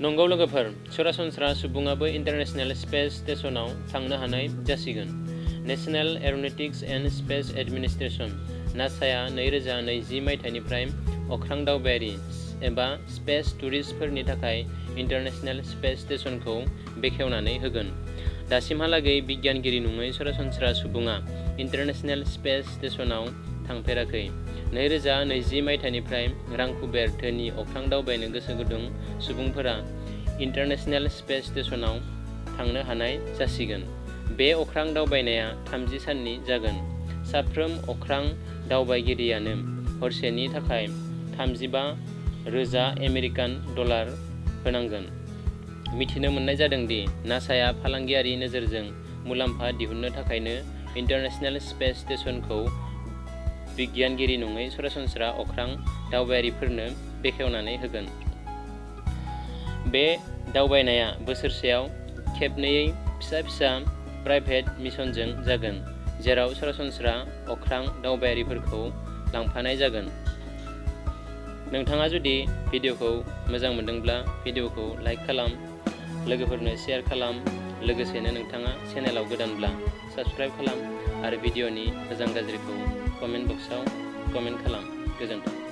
नंगौ लोगोफोर, सरासनस्रा सुबुङाबो इन्टारनेशनेल स्पेस स्टेशनाव थांनो हानाय जासिगोन। नेशनेल एर'नटिक्स एन्ड स्पेस एडमिनिस्ट्रेशन नासाया 2020 मायथाइनिफ्राय अख्रां दावबायारि एबा स्पेस टुरिस्टफोरनि थाखाय इन्टारनेशनेल स्पेस स्टेशनखौ बेखेवनानै होगोन। दासिमहालागै बिगियानगिरि नङै सरासनस्रा सुबुङा इन्टारनेशनेल स्पेस स्टेशनाव थांफेराखै। 2020 मायथाइनिफ्राय रांखुबेर धोनि अख्रां दावबायनो गोसो गुदुं सुबुंफोरा इन्टारनेशनेल स्पेस स्टेशनाव थांनो हानाय जासिगोन। बे अख्रां दावबायनाया 30 साननि जागोन। साफ्रोम अख्रां दावबायगिरियानो हरसेनि थाखाय 35,000 आमेरिकान डलार होनांगोन। मिथिनो मोननाय जादों दि नासाया फालांगियारि नोजोरजों मुलाम्फा दिहुननो थाखायनो इन्टारनेशनेल स्पेस स्टेशनखौ बिगियानगिरि नङै सरासनस्रा अख्रां दावबायारिफोरनो बेखेवनानै होगोन। बे दावबायनाया बोसोरसेयाव खेबनैयै फिसा प्राइभेट मिशनजों जागोन, जेराव सरासनस्रा अख्रां दावबायारिफोरखौ लांफानाय जागोन। नोंथाङा जुदि भिडिअखौ मोजां मोनदोंब्ला भिडिअखौ लाइक खालाम, लोगोफोरनो शेयार खालाम, लोगोसेनो नोंथाङा चेनेलाव गोदानब्ला साबस्क्राइब खालाम आरो भिडिअनि मोजां गाज्रिखौ कमेन्ट बक्सआव कमेन्ट खालाम। गोजोन्थों।